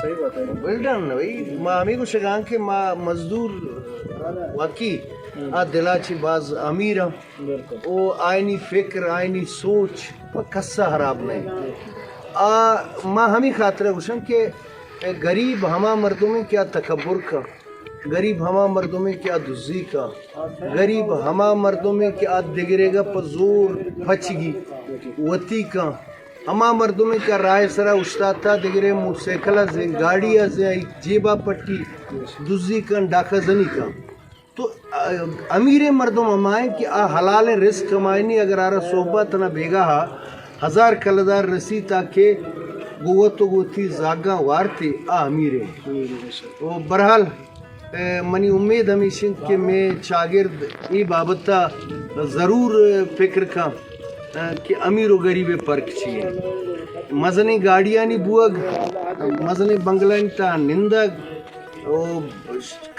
صحیح بات ہے۔ ویل ڈن بھائی، ما ہمیں گوشگاں کہ ما مزدور واقعی آ دلا چی باز امیر ہاں۔ بالکل۔ او آئینی فکر، آئینی سوچ پہ کسا خراب نہیں۔ آ ما ہمیں خاطر گوشن کہ غریب ہما مردمیں کہ آ تکبر کا، غریب ہما مردمیں کہ آ دزی کا، غریب ہما مردمیں کہ آ دگرے گا پہ زور پچگی وتی کا، ہما مردمیں کہ راہ سرا اشتاتا دگرے موٹرسائیکل زیں، گاڑی زیں، جیبا پٹی دزی کن، ڈاکہ زنی کن۔ تو، آ، امیریں مردم ہمائیں کہ آ حلالیں رزق کمائنی، اگر آرا صحبہ تنا بیگاہا ہزار کلدار رسی تاکہ گوت و گوتی زاگاں وارتی، آ امیریں۔ و برحال، اے، منی امید ہمیش انت کہ مے چاگرد ای بابتا ضرور فکر کن، اے، کہ امیر و غریب پرک چی ہے۔ مزنیں گاڑیانی بوگ، مزنیں بنگلانی تا نندگ، او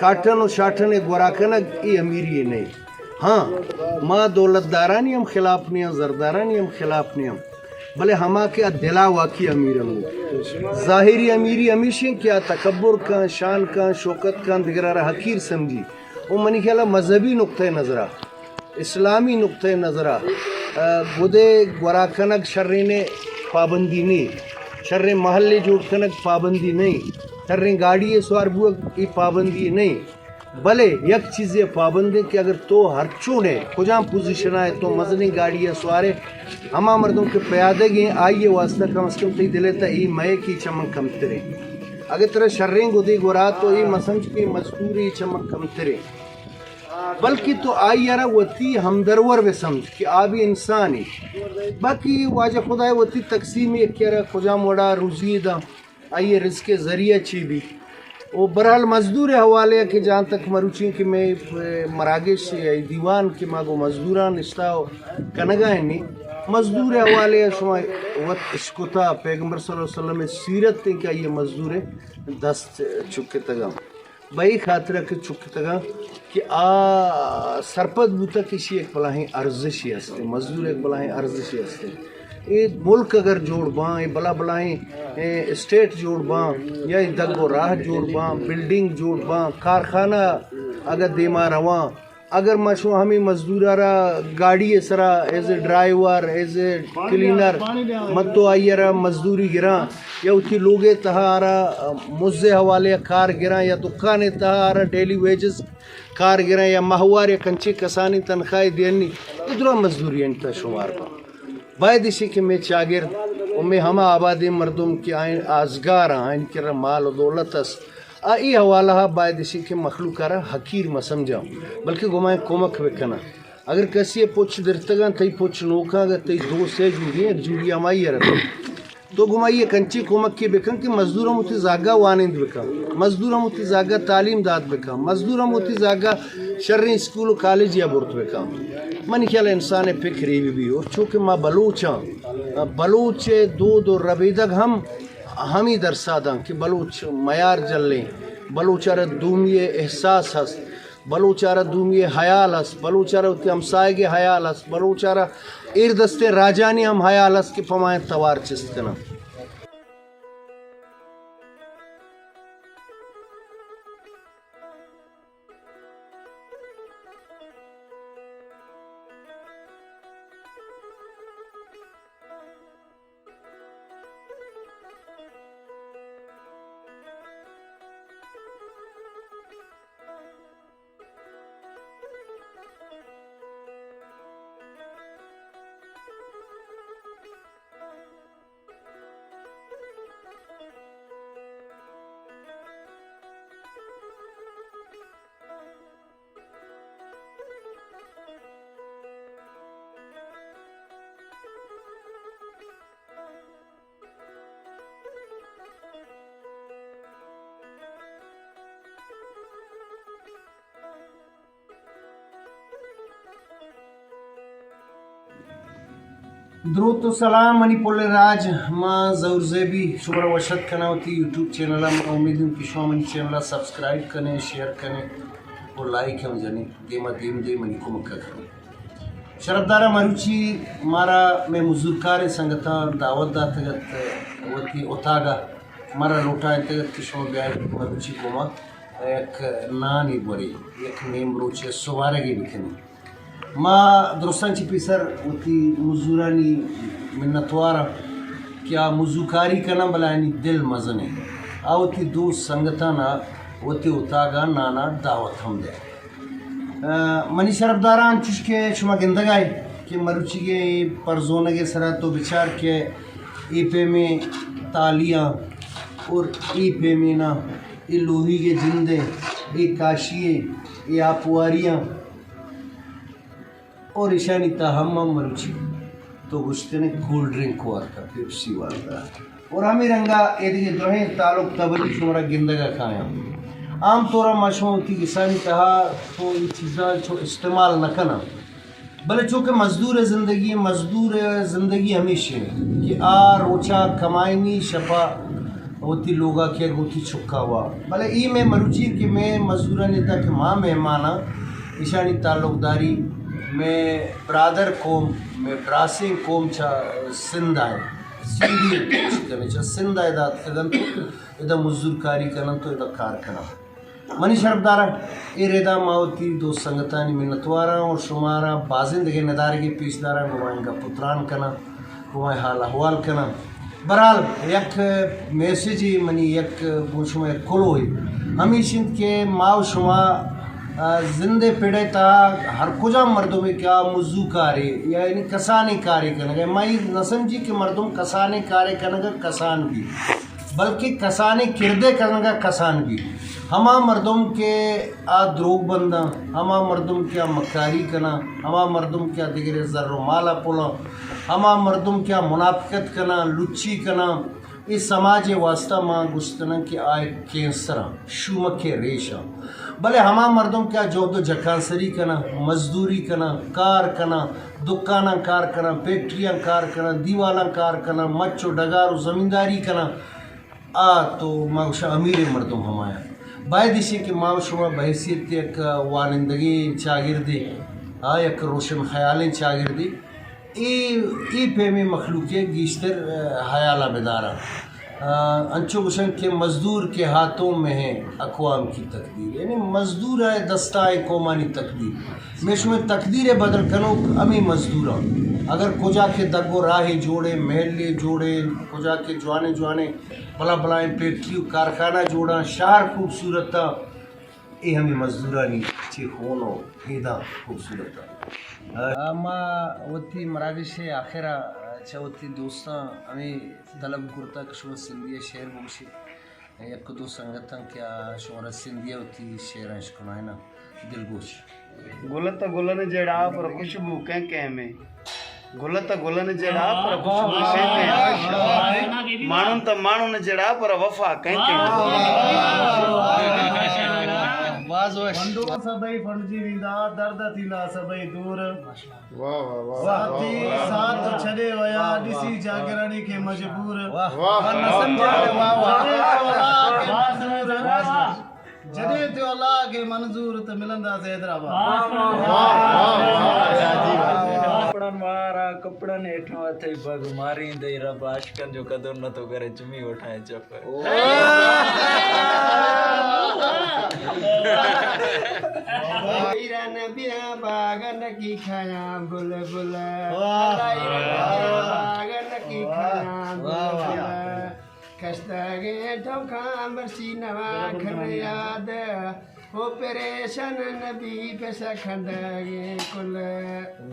کاٹن و شاٹن ء گورا کنگ، اے امیری ء نئے۔ ہاں، ما دولتدارانی ہم خلاف نیاں، زردارانی ہم خلاف نیاں، بلے ہما کہ آ دلا واقعی امیر ہم۔ ظاہری امیری ہمیش انت کہ آ تکبر کن، شان کن، شوکت کن، دگرارا حقیر سمجھی۔ او منی خیالا مذہبی نقطہ نظرا، اسلامی نقطہ نظرا، آ، گدے گورا کنگ شرین پابندی نی، شرین محلے جوڑ کنگ پابندی نی، شرین گاڑی سوار بوگ ای پابندی نی۔ بلے یک چیزے پابندیں کہ اگر تو ہرچونے کجام پوزیشن آئے، تو مزنیں گاڑی سوارے، ہما مردم کہ پیادگیں، آئی واسطہ کم از کم تئی دلے تا ای مئے کہ چمن کمترے۔ اگر ترا شرین گدے گورا تو ای مسمجھ کہ مزدوری چمن کمترے۔ بلکہ تو آئی ء را وتی ہمدرور بہ سمجھ کہ آ بھی انسانے۔ باقی واجہ خدا ء وتی تقسیم ء کہ را کجام وڑا روزی داں، آئی ء رزق ء ذریعہ چی بھی۔ و برحال مزدور ء حوالے ء کہ جان تک مروچی کہ میں مراگش ء دیوان کہ ما گو مزدوراں نشتا کنگا انی، مزدور ء حوالے ء شما وت اشکتا پیغمبر صلی اللہ علیہ وسلم ء سیرت ء کہ آئی ء مزدور ء دست چکتگاں۔ بہ ای خاطر کہ چکتگاں کہ آ سرپد بوتگ کہ ایشی یک بلاہیں ارزشی ہستیں، مزدور یک بلاہیں ارزشی ہستیں۔ اے ملک اگر جوڑ باں، اے بلا بلاہیں، اے، اسٹیٹ جوڑ باں، یا اے دگ و راہ جوڑ باں، بلڈنگ جوڑ باں، کارخانہ اگر دیما رواں، اگر ما شما ہمے مزدورا را گاڑی ء سرا as a driver, as a cleaner, من تو آئی ء را مزدوری گراں یا وتی لوگ ء تہا آرا مز ء حوالے ء کار گراں یا دکان ء تہا آرا ڈیلی ویجز کار گراں یا ماہوار یا کنچیں کسانیں تنخواہ دیانی، اے درا مزدوری انت شمار با۔ باید ایشی کہ مے چاگرد و مے ہما آبادیں مردم کہ آئین آزگار آں، آئین کرا مال و دولت است، آ اے حوالہ ء باید ایشی کہ مخلوق ء را حقیر مہ سمجھاں، بلکہ گمائیں کمک بہ کناں۔ اگر کسی ء پچ درتگاں، تئی پچ نوکاں، اگر تئی دو سے جوڑی، یک جوڑی ہمائی ء رکھ، تو گمائی ء کنچی کمک کے بکن کہ مزدور ہم وتی زاگا وانند بکن، مزدور ہم وتی زاگا تعلیم دات بکن، مزدور ہم وتی زاگا شریں اسکول و کالج یا برت بکن۔ منی خیال ء انسان ء فکر اے بہ بی، اور چونکہ ما بلوچاں، بلوچ ء دود و ربیدگ ہم ہمے درسا داں کہ بلوچ میار جلیں، بلوچ ء را دومی ء احساس ہست، بلوچ ء را دومی ء ہیال ہست، بلوچ ء را وتی ہمساہگ ء ہیال ہست، بلوچ ء را ایردستیں راجانی ہم ہیال ہست کہ پہ ما توار چست کناں۔ دروت و سلام منی پلیں راج، ما ظہور زیبی شمارا وش اتک کناں وتی یوٹیوب چینل ء۔ ما امیدیں کہ شما منی چینل ء سبسکرائب کنیں، شیئر کنیں و لائک ہم جنیں، دیما دیم دیم منی کمک ء کنیں۔ شرپدار ء مروچی مارا مئے مزورکاریں سنگتاں دعوت داتگ ات وتی اتاگ ء۔ مارا لوٹائینتگ ات کہ شما بیائے مروچی گوما یک نانی بورے، یک نیم روچے سوارگے بکنیں۔ ما درستاں چہ پیسر وتی مزورانی منتوار آں کہ آ مزوکاری کناں، بلے آیانی دل مزن انت۔ آ وتی دوست سنگتانا وتی اتاگا نانا دعوت ہم دئیت۔ آ، منی شرپداراں، انچوش کہ شما گندگا ئے کہ مروچیگیں اے پرزونگے سرا تو بچار کہ اے پیمیں تالیاں اور اے پیمیں نا، اے لوہیگے جندے، اے کاشیے، اے آپواریاں اور ایشانی تہا ہم مروچی تو گوشتنے کولڈ ڈرنک وارتا، پیپسی وارتا۔ اور ہمے رنگا اے دگہ درہیں تعلق تبری شمارا گندگا کایاں۔ عام طورا ما شما وتی گسانی تہا تو اے چیزاں چو استعمال نہ کناں۔ بلے چونکہ مزدور زندگی، مزدور زندگی ہمیش انت کہ آ روچا کمائنی، شپا وتی لوگا کیگ، وتی چکا وا۔ بلے اے مئے مروچی کہ مئے مزدورانی تہا کہ ما مہماناں، ایشانی تعلقداری مئے برادر قوم، مئے براسیں قوم چہ سندھ ء، سندھی گوشت کنیں، چہ سندھ ء ادا اتکگ انت، ادا مزدور کاری کن انت و ادا کار کن انت۔ منی شرپداراں، اے ردا ما وتی دوست سنگتانی منتواراں و شمارا بازیں دگہ ندارگے پیش داراں، گوں آیاں گپ و تران کناں، گوں آیاں حال احوال کناں۔ بہرحال، یک میسجے منی، یک گوں شما یک کلوہے ہمیش انت کہ ما و شما، آ، زند ء پڑ ء تہا ہر کجام مردمے کہ آ مزوکارے یا یعنی کسانیں کارے کنگ ء، ما اے نہ سمجھی کہ مردم کسانیں کارے کنگ ء کسان بی، بلکہ کسانیں کردے کنگ ء کسان بی۔ ہما مردم کہ آ دروگ بنداں، ہما مردم کہ آ مکاری کناں، ہما مردم کہ آ دگرے زر و مال ء پلاں، ہما مردم کہ آ منافقت کناں، لچی کناں، اے سماج ء واستہ ما گوشتناں کہ آ یک کینسراں، شومک ء ریشاں۔ بلے ہما مردم کہ آ جہد و جکانسری کناں، مزدوری کناں، کار کناں، دکاناں کار کناں، فیکٹریاں کار کناں، دیوالاں کار کناں، مچ و ڈگار و زمینداری کناں، آ تو ما گوشاں امیریں مردم ہمایاں۔ باید ایشیں کہ ما و شما بحیثیت یک وانندگیں چاگردے، آ یک روشن خیالیں چاگردے، اے، اے پیمیں مخلوق ء گیشتر، آ، حیال ء بداراں۔ آ، انچو گوشن کہ مزدور کے ہاتھوں میں ہے اقوام کی تقدیر، یعنی مزدور ء دستا ء قومانی تقدیر۔ مئے شمئے تقدیر ء بدل کنوک ہمے مزدوراں۔ اگر کجا کہ دگ و راہے جوڑے، محلے جوڑے، کجا کہ جوانیں جوانیں بلا بلائیں فیکٹری و کارخانہ جوڑاں، شہر خوبصورت آں، اے ہمے مزدورانی چہ خون و ہیداں خوبصورت آں۔ آ، ما وتی مراگش ء آخر ء چہ وتی دوستاں ہمے طلب کرتگ کہ شما سندھی ء شعر بگوشیت۔ یک دو سنگتاں کہ آ شمارا سندھی ء وتی شعراں اشکنائیناں۔ دلگوش۔ گل ات گلن جڑا پر خوشبو کیں کیں میں۔ گل ات گلن جڑا پر خوشبو کیں کیں میں۔ مانن تا مانن جڑا پر وفا کیں کیں میں۔ باز وش۔ فنڈو سبئی فنڈجی ویندا، درد تھیندا سبئی دور۔ واہ، واہ، واہ، ساتھی واہ، واہ، ساتھ واہ، چھڈے ویا، واہ، ڈسی واہ، جاگرانی کے مجبور۔ واہ، واہ، واہ، نہ سمجھا واہ، واہ، واہ۔ جدے تو اللہ کے منظور، جدے تو اللہ کے منظور تو ملندا سے حیدرآباد۔ واہ، واہ، واہ، واہ، واہ، واہ۔ کپڑن مارا، کپڑن ایٹھو اتھے پگ ماریں دے رب عاشقن جو قدر نہ تو کرے چمی اٹھائیں چپ۔ ایران بیا باغن کی کھایا بلبل۔ واہ۔ ایران بیا باغن کی کھایا بلبل۔ کشتگیں ٹوکاں مرچی نوا کھن یاد۔ او پریشان نبی پیسہ کھندگیں کل۔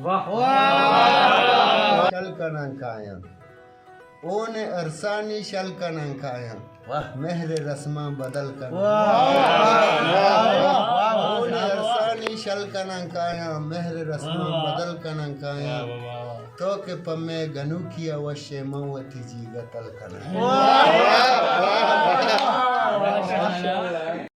واہ۔ واہ۔ چل کنن کھایا۔ اون ارسانی شل کنن کایاں۔ واہ۔ مہر رسماں بدل کنن۔ واہ۔ واہ۔ اون ارسانی شل کنن کایاں، مہر رسماں واہ۔ بدل کنن کایاں۔ واہ، واہ، واہ۔ تو کہ پمے گنوکی وشے من وتی جیگہ تل کنن۔ واہ۔ واہ۔